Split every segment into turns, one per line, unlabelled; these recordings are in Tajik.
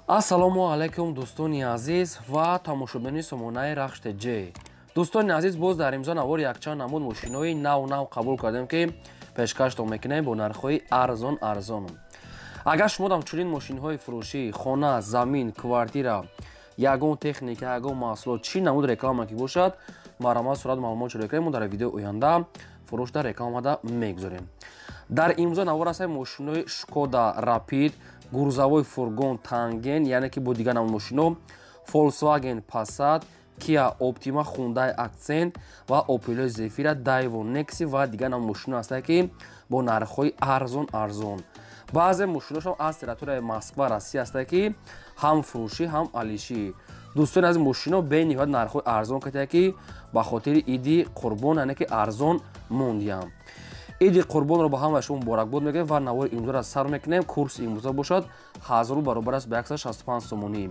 Ассалому алайкум, дӯстони азиз ва тамошобинони сомонаи Рахш ТЖ. Дӯстони азиз, боз дар имзо навор якчанд намуд мошинои нав-нав қабул кардем, ки пешкаштон мекунем бо нархҳои арзон арзон. Агар шумо дам чунин мошинҳои фурӯшӣ, хона, замин, квартира, ягон техника, ягон маҳсулот, чӣ намуд реклама ки бошад, марҳамат, сурат маълумот шуда кунем, мо дар видеои оянда фурӯш дар рекламада мегузорем. Дар имзо навор ҳастанд мошинои Шкода Рапид, грузовой фургон Танген, яъне ки бо дигар намуд мошино, Volkswagen Passat, Kia Optima, Hyundai Accent ва Opel Zafira, Daewoo Nexia ва дигар намуд мошино ҳастанд, ки бо нархҳои арзон арзон. Баъзе мошиношам аз территорияи Москва, Россия ҳастанд, ки ҳам фурӯшӣ, ҳам алишӣ. Дӯстони аз мошино бениҳоят нархҳои арзон карданд, ки ба хотири Иди Қурбон, яъне ки арзон мондиям. Иди Қурбонро ба ҳамаи шумо муборакбод мегӯем ва навори имрӯзаро сар мекунем. Курси имрӯза бошад 1000 рубл баробар аст ба 165 сомонӣ.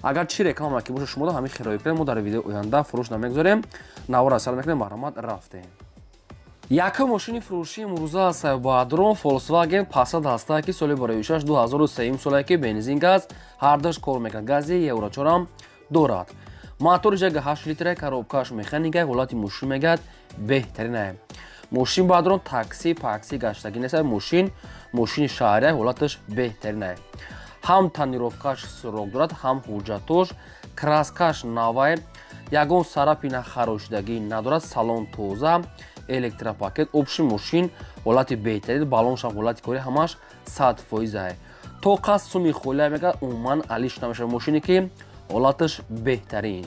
Агар чӣ реклама ки бошад, шумо ҳамин хироӣ кунед, мо дар видеои оянда фурӯш намегузорем. Наворро сар мекунем, марҳамат, рафтем. Якум мошини фурӯшии имрӯза аст бадрон Volkswagen Passat ҳастад, ки соли барои 2003 соле, ки бензин, газ ҳардаш кор мекунад, гази Евро 4 ҳам дорад. Моториш 1,8 литра, коробкааш механика, ҳолати мошин мегӯяд беҳтаринае. Мошин баъдрон такси пакси гаштагӣ нест, мошин мошини шаҳрия, ҳолаташ беҳтаринае. Ҳам тонировкаш срок дорад, ҳам ҳуҷҷатош, краскаш навай, ягон царапина, харошидагӣ надорад, салон тоза, электропакет, общий мошин ҳолати беҳтарин, баллоншам ҳолати кори ҳамаш 100%-ае. То қасд суми холия мегӯяд, умуман алиш намешавад, мошине ки ҳолаташ беҳтарин.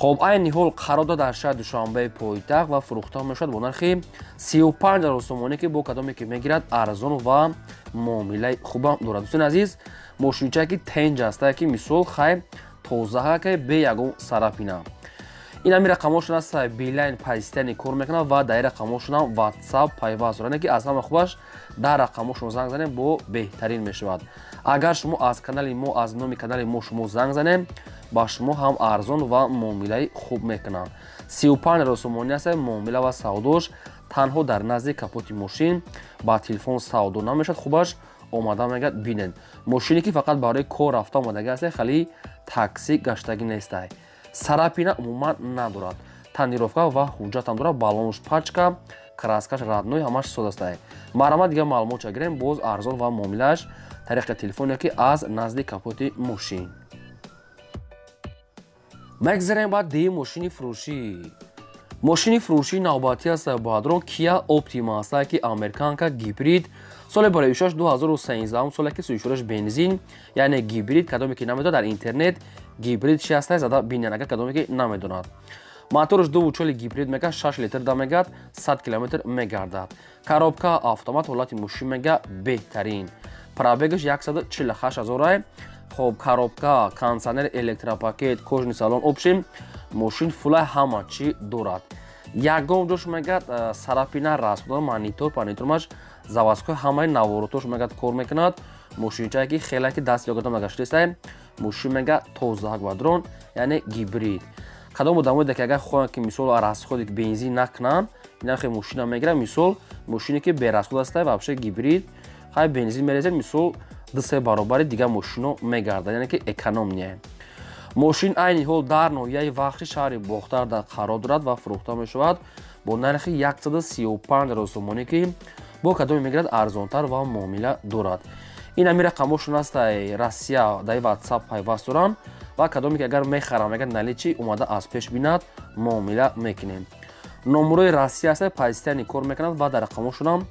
Хоб, айни ҳол қарор дорад дар шаҳри Душанбеи пойтахт ва фурӯхта мешавад бо нархи 35 ҳазор сомонӣ, ки бо кадоме ки мегирад, арзон ва муомилаи хубам дорад. Дӯстони азиз, мошинчае ки тенҷ ҳастае, ки мисол хай тозаҳака, бе ягон царапина. Ин ҳами рақамошон аст, Билайн постоянно кор мекунад ва дар рақамошонам WhatsApp пайваст дорад, ки аз ҳама хубаш дар рақамошон занг занем, бо беҳтарин мешавад. Агар шумо аз канали мо, аз номи канали мо шумо занг занем, ба шумо ҳам арзон ва муомилаи хуб мекунанд. 35 ҳазор сомонӣ аст муомила ва савдош танҳо дар назди капоти мошин, ба телефон савдо намешавад. Хубаш омада мегӯяд бинед. Мошине ки фақат барои кор рафта омадагӣ аст, хали такси гаштагӣ нестай, царапина умуман надорад, тонировка ва ҳуҷҷатам дорад, баллонш пачка, краскаш родной, ҳамаш содастай. Марҳамат, дигар маълумотша гирем, боз арзон ва муомилааш тариқи телефон ки аз назди капоти мошин. Мегзарем ба дуюм мошини фурӯшӣ. Мошини фурӯшии навбатӣ аст баъдрон Kia Optima аст, ки американка, гибрид, соли барои 2013 соле, ки сӯишораш бензин, яъне гибрид. Кадоме ки намедонад, дар интернет гибрид чи аст зада бинед, агар кадоме ки намедонад. Мотораш дуву чоли гибрид мега, 6 литр да мегад, 100 километр мегардад, коробка автомат, ҳолати мошин мега беҳтарин, пробегаш 148 ҳазорай. Хоб, коробка, кондиционер, электропакет, кожаный салон, общем мошин фулай, ҳама чӣ дорад. Ягон ҷош мегӯяд царапина, расход, монитор панитормаш заводской, ҳамаи наворотош мегӯяд кор мекунад. Мошинчае ки хеле ки даст ёгатон нагаштестай, мошин мега тозаак бадрон, яъне гибрид. Кадом одамое ки агар хоҳанд, ки мисол расходи бензин накунанд, ина хе мошина мегирад. Мисол мошине ки берасход астай, вообще гибрид, хай бензин мерезед, мисол 2-3 баробари дигар мошино мегардад, яъне ки экономия. Мошин айни ҳол дар ноҳияи Вахши, шаҳри Бохтар дар қарор дорад ва фурӯхта мешавад бо нархи 135 ҳазор сомонӣ, ки бо кадоме мегирад, арзонтар ва муомила дорад. Ин ҳами рақамошон аст, Россия дар WhatsApp пайваст доранд ва кадоме ки агар мехарам, мегӯяд, наличии омада аз пеш бинад, муомила мекунем. Номерои Россия аст, постоянно кор мекунад ва дар рақамошонам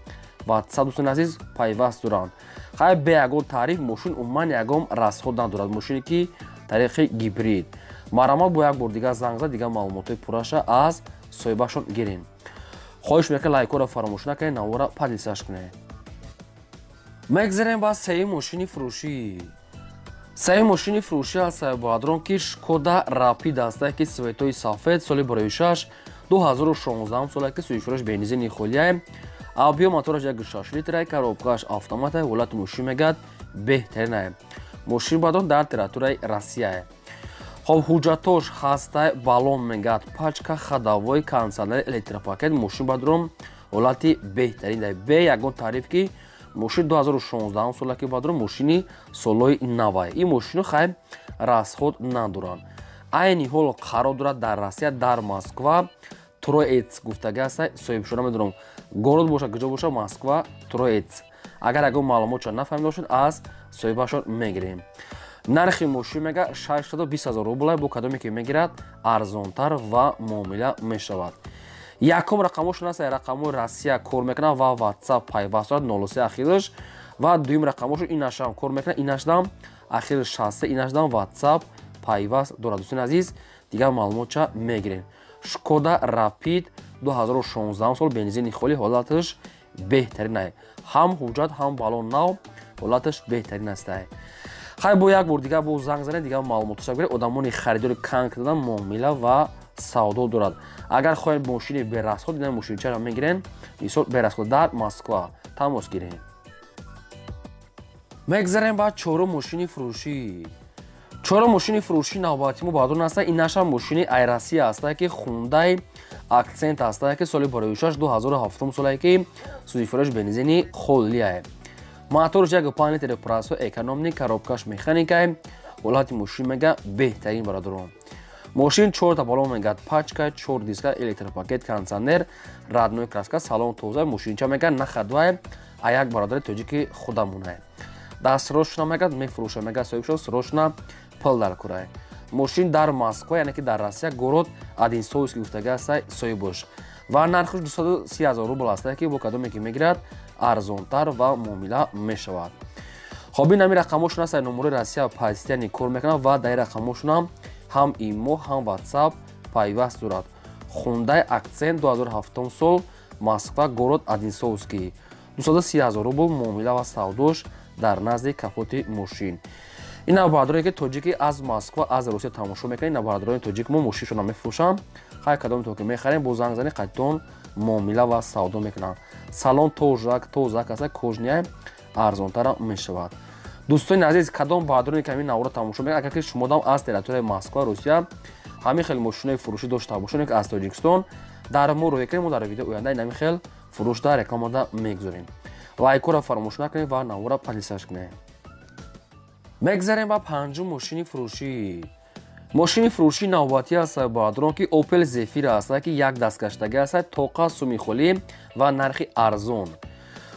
WhatsApp, дӯстони азиз, пайваст доранд. Хай, бе ягон таъриф, мошин умуман ягон расход надорад, мошине ки тариқи гибрид. Марҳамат, бо як бор дигар занг зад, дигар маълумотҳои пурраша аз соҳибашон гирем. Хоҳиш мекунем, лайкҳоро фаромӯш накунед, навора поделиться кунед. Мегзарем ба сеюм мошини фурӯшӣ. Сеюм мошини фурӯшӣ аст баъдрон ки Шкода Рапид аст, ки цветои сафед, соли барои 6 2016 соле, ки сӯишораш бензини холияе, объём мотораш 1,6 литра, коробкааш автомата, ҳолати мошин мегӯяд беҳтаринае. Мошин баъдон дар территорияи Россияе. Хоб, ҳуҷҷатош ҳастай, баллон мегӯяд пачка, ходовой, кондиционер, электропакет, мошин бадрон ҳолати беҳтарин, бе ягон таъриф, ки Мошин 2016 сола ки бадрон мошини солҳои навай. Ин мошино хай расход надоранд. Айни ҳол қарор дорад дар Россия, дар Москва, Троец гуфтага аст. Соҳибшура медонам, город боша, куҷо боша, Москва, Троец. Агар ягон маълумотшо нафаҳмида бошед, аз соҳибашон мегирем. Нархи мошин мега 620 000 рубл, бо кадоме ки мегирад арзонтар ва муомила мешавад. Якум рақамошон аст, рақамҳои Россия кор мекунад ва WhatsApp пайваст дорад, 03 ахираш, ва дуюм рақамошон инашам кор мекунад, инашдам ахираш 63, инашдам WhatsApp пайваст дорад. Дӯстони азиз, дигар маълумотча мегирем. Шкода Rapid 2016 сол, бензини холи, ҳолаташ беҳтарин ай. Ҳам ҳуҷҷат, ҳам балон нав, ҳолаташ беҳтарин аст. Хай бо як бор дигар бо занг занед, дигар маълумотша бигиред. Одамони харидори конкретно муомила ва савдо дорад. Агар хоҳед мошини берасход, ина мошинчаро мегирен, мисол берасход дар Москва тамос гирем. Мегзарем ба чорум мошини фурӯшӣ. Чорум мошини фурӯшӣ навбати мо баъдон аст. Ин наша мошини ай Россия аст, ки Hyundai Accent аст, ки соли бароишаш 2007 солае, ки сузифурӯш бензини холия. Моторш 1,5 литр простой, экономный, коробкаш механика. Ҳолати мошин мега беҳтарин, бародарон. Мошин чорта балон мегад пачка, чор диска, электропакет, кондиционер, родной краска, салон тоза. Мошинча мега на ходовая, а як бародари тоҷики худамонае. Дастрошна мегад мефурӯша, мега соҳибшон срочно пул дар курае. Мошин дар Москва, яъне ки дар Россия, город Одинцовский гуфтага аст соҳибош. Ва нархаш 230 000 рубл аст, ки бо кадоме ки мегирад арзонтар ва муомила мешавад. Хоб, ин ҳамин рақамошон аст, номерои Россия постоянно кор мекунад ва дар рақамошонам ҳам имо, ҳам WhatsApp пайваст дорад. Hyundai Accent 2007 сол, Москва, город Одинцовский. 230 000 рубл, муомила ва савдош дар назди капоти мошин. Ин бародароне ки тоҷики аз Москва, аз Русия тамошо мекунед, ин бародарони тоҷик мо мошиншонро мефурӯшам. Хай кадометон ки мехарем, бо занг зани, қайтон муомила ва савдо мекунанд. Салон тозак тозак аст, кожаный, арзонтарам мешавад. Дӯстони азиз, кадом бародароне ки ҳамин навора тамошо мекунед, агар ки шумодам аз территорияи Москва, Русия ҳамин хел мошинои фурӯшӣ дошта бошед, ки аз Тоҷикистон дар мо рӯй кунед, мо дар видео оянда ин ҳамин хел фурӯш дар рекламада мегузорем. Лайкҳоро фаромӯш накунед ва навора подписаться кунед. Мегзарем ба панҷум мошини фурӯшӣ. Мошини фурӯшӣ навбатӣ аст, бародарон, ки Opel Zafira аст, ки як дастгаштагӣ аст, тоқа суми холӣ ва нархи арзон.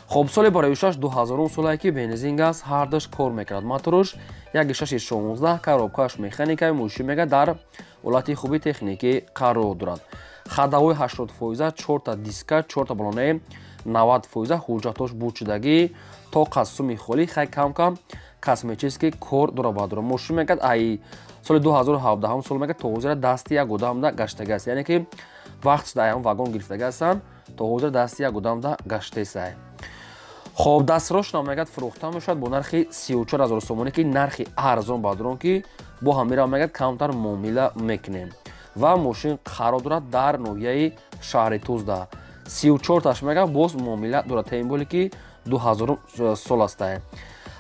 Хоб, соли бароишаш 2000 солае, ки бензин аст, ҳардаш кор мекунад. Моторш 1,6 16, коробкаш механика. Мошин мега дар ҳолати хуби техникӣ қарор дорад. Ходовой 80%, чорта диска, чорта балонаи 90%, ҳуҷҷатош бучидагӣ, тоқа суми холӣ, хай кам кам косметический кор дора, баъдора. Мошин мегад ай соли 2017 сол мегад то ҳозира дасти як одамда гаштага аст, яъне ки вақт шуда аям вагон гирифтага ҳастанд, то ҳозира дасти як одамда гаштаесай. Хоб, дастрошна мегад фурӯхта мешавад бо нархи 34 000 сомонӣ, ки нархи арзон, баъдорон, ки бо ҳамира мегад камтар муомила мекунем. Ва мошин қарор дорад дар ноҳияи шаҳри Тузда. 34таш мегад боз муомила дорад, тем более ки 2000 сол астае.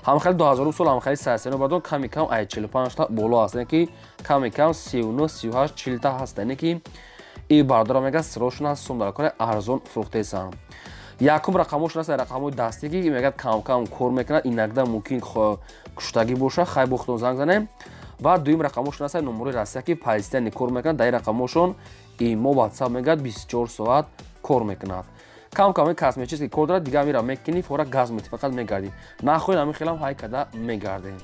Ҳамхели 2000 сол, ҳамхели сайсено бадон ками кам ай 45та боло аст, ки ками кам 39, 38, 40та ҳаст, яъне ки и бардора мегад срочно сум дар кори, арзон фурӯхтаесам. Якум рақамошон аст, рақамҳои дастӣ, ки мегад кам-кам кор мекунад, иногда мумкин куштагӣ боша, хай бо худтон занг занем. Ва дуюм рақамошон аст, номерои Россия, ки постоянно кор мекунад. Дар ин рақамошон имо, WhatsApp мегад 24 соат кор мекунад. Кам кам косметический кор дорад, дигар мира мекунӣ, фора газ мети, фақат мегардӣ. Нахоҳед, ҳамин хелам ҳай када мегардем.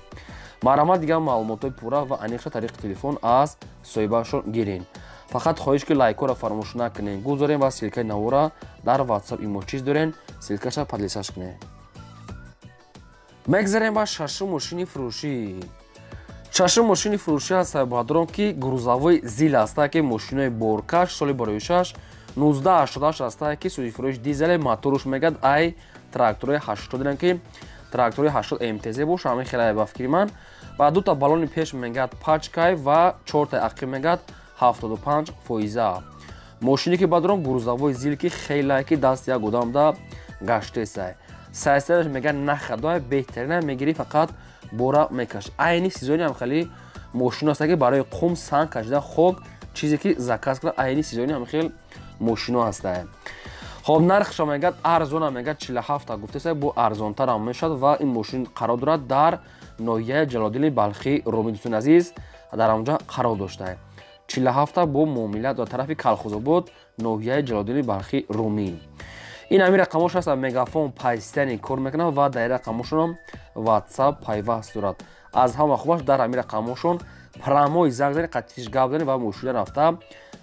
Марҳамат, дигар маълумотҳои пурра ва аниқша тариқи телефон аз соҳибашон гирен. Фақат хоҳиш ки лайкҳоро фаромӯш накунед, гузорем ва ссылкаи навора дар WhatsApp, имо чиз дорен, ссылкаша подписаться кунед. Мегзарем ба шашум мошини фурӯшӣ. Шашум мошини фурӯшӣ аст, бародарон, ки грузовой ЗИЛ аст, ки мошинои боркаш, соли бароишаш 1988 аст, ки суди дизеле, моторуш мегад ай тракторои 80, ки трактори 80 МТЗ боша, ҳамин хеле ба фикри ман. Ва дута балони пеш мегад пачкай ва чортаи ақиб мегад 75 фоиза. Мошине ки бадрон грузовой ЗИЛ, ки хеле ки даст як одамда гаштесай. Сайсараш мегад на ходовой, беҳтарина, мегирӣ, фақат бора мекаш. Айни сезони ҳам хеле мошино аст, ки барои қум, санг кашидан, хок, чизе ки заказ кунад, айни сезони ҳам хел мошино ҳастае. Хоб нархша мегӯяд арзона, мегӯяд 47 гуфтеса, бо арзонтарам мешавад ва ин мошин қарор дорад дар ноҳияи Ҷалолиддини Балхӣ Румӣ. Дӯстони азиз, дар онҷа қарор доштае. 47 бо муомила дар тарафи Калхозобод, ноҳияи Ҷалолиддини Балхӣ Румӣ. Ин ҳамин рақамош аст, мегафон пайстани кор мекунад ва дар рақамошонам WhatsApp пайваст дорад. Аз ҳама хубаш дар ҳамин рақамошон прямой занг занед, қатиш гап занед ва мошина рафта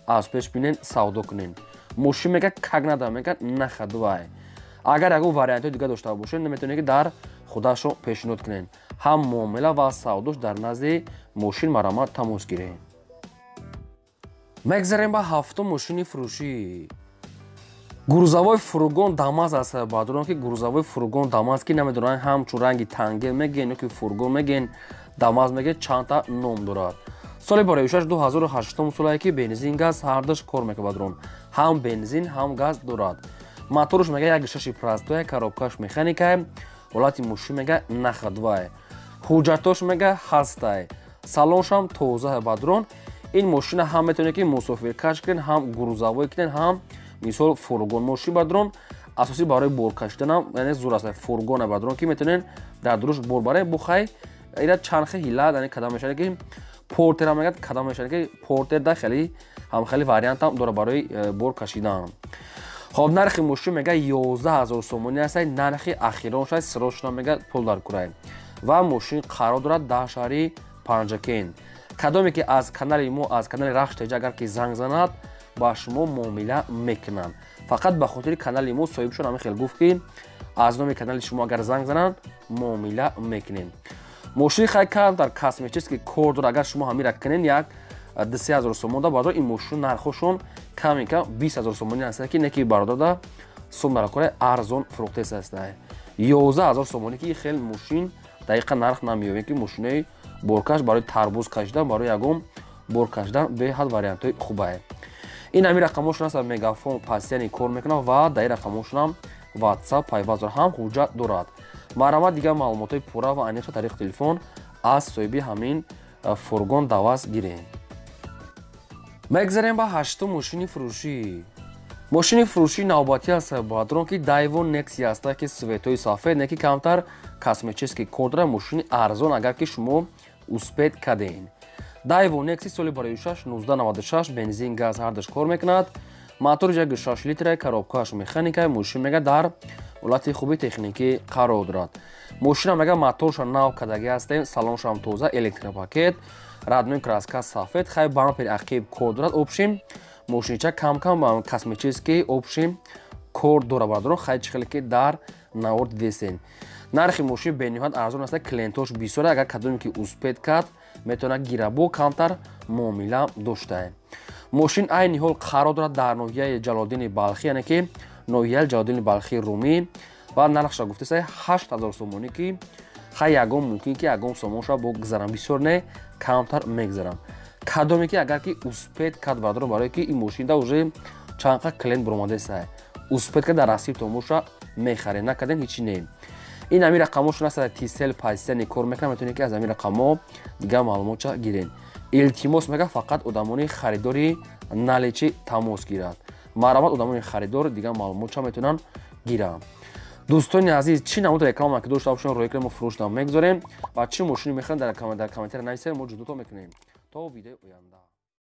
аз пеш бинен, савдо кунен. Мошин мегӯяд как надо, мегӯяд нахадвай. Агар ягон вариантҳои дига дошта бошед, наметавонед ки дар худашон пешниҳод кунед. Ҳам муомила ва савдош дар назди мошин марамат тамос гиред. Мегзарем ба ҳафтум мошини фурӯшӣ. Грузовой фургон Дамаз аст, баъдурон ки грузовой фургон Дамаз, ки намедонанд ҳамчун ранги тангел мегӯен ё ки фургон мегӯен, Дамаз мегӯен, чандта ном дорад. Соли бароишаш 2008 солае ки бензин газ ҳардаш кор мекунад, баъдурон ҳам бензин ҳам газ дорад. Моторш мега 1,6 простой, коробкаш механикай, ҳолати мошин мега находовай. Ҳуҷҷатош мега ҳастай. Салоншам тоза, баъдурон. Ин мошина ҳам метавонед ки мусофиркаш кунед, ҳам грузовой кунед, ҳам мисол фургон мошин, бадрон, асосӣ барои бор кашиданам, яъне зур аст. Фургона, бадрон, ки метавонед дар дуруш бор баред. Бухай ира чанд хел ҳила, яъне кадам мешавад ки портера мегӯяд, кадам мешавад ки портер да хеле ҳам хеле вариантам дорад барои бор кашидан. Хоб нархи мошин мега 11 000 сомонӣ аст, нархи ахиронш аст, срочно мега пул дар курай. Ва мошин қарор дорад дар шаҳри Панҷакент. Кадоме ки аз канали мо, аз канали Рахш Теҷа агар ки занг занад, ба шумо муомила мекунанд. Фақат ба хотири канали мо соҳибшон ҳамин хел гуфт, ки аз номи канали шумо агар занг зананд, муомила мекунем. Мошини хай камтар косметический кор дорад. Агар шумо ҳамира кунен, як 2-3 ҳазор сомон да, бародар, ин мошин нархошон ками кам 20 000 сомонӣ ҳастанд, ки не ки бародарда сум дар арзон фурӯхтест аст. 11 000 сомонӣ ки хел мошин дақиқа нарх намеёбем, ки мошинои боркаш барои тарбуз кашидан, барои ягон бор кашидан беҳад вариантҳои хубае. Ин ҳамин рақамошон аст, мегафон пасияни кор мекунад ва дар ин рақамошонам WhatsApp пайваст дорад, ҳам ҳуҷҷат дорад. Марҳамат, дигар маълумотҳои пурра ва аниқша тариқи телефон аз соҳиби ҳамин фургон Дамаз гирем. Мегзарем ба ҳаштум мошини фурӯшӣ. Мошини фурӯшии навбатӣ аст, бадрон, ки Дайво Некси аст, ки цветои сафед, не ки камтар косметический кор дорад. Мошини арзон, агар ки шумо успеть кардем. Дайво Некси соли бароишаш 1996, бензин газ ҳардаш кор мекунад, мотори 1,6 литра, коробкааш механика. Мошин мега дар ҳолати хуби техникӣ қарор дорад. Мошина мега моторша нав кардагӣ ҳастем, салоншам тоза, электропакет, родной краска сафед, хай бампери ақиб кор дорад. Общем, мошинча кам-кам косметический общем кор дорад, бардорон, хай чӣ хеле ки дар навор дидесен. Нархи мошин бениҳоят арзон аст, клиентош бисёре. Агар кадоме ки успеть кард, метавонад гирабо, камтар муомила доштае. Мошин айни ҳол қарор дорад дар ноҳияи Ҷалолиддини Балхӣ, яъне ки ноҳияи Ҷалолиддини Балхӣ Румӣ, ва нархша гуфтеса 8000 сомонӣ, ки хай ягон мумкин ки ягон сомонша бо гузарам, бисёр не, камтар мегузарам. Кадоме ки агар ки успеть кард, бардорон, барое ки ин мошинда уже чандқа клиент буромадеса, успеть кард, дар расибтон боша, мехаред, накардем, ҳечи не. Ин ҳамин рақамошон аст, Тисел пасияни кор мекунад, метавонед ки аз ҳамин рақамҳо дигар маълумотша гиред. Илтимос, мега фақат одамони харидори наличный тамос гирад. Марҳамат, одамони харидор дигар маълумотша метавонанд гиранд. Дӯстони азиз, чӣ намуд реклама ки дошта бошем, рӯи мо фурӯшда мегузорем ва чӣ мошине мехоҳед, дар комментария нависед, мо ҷудото мекунем. То видеои оянда.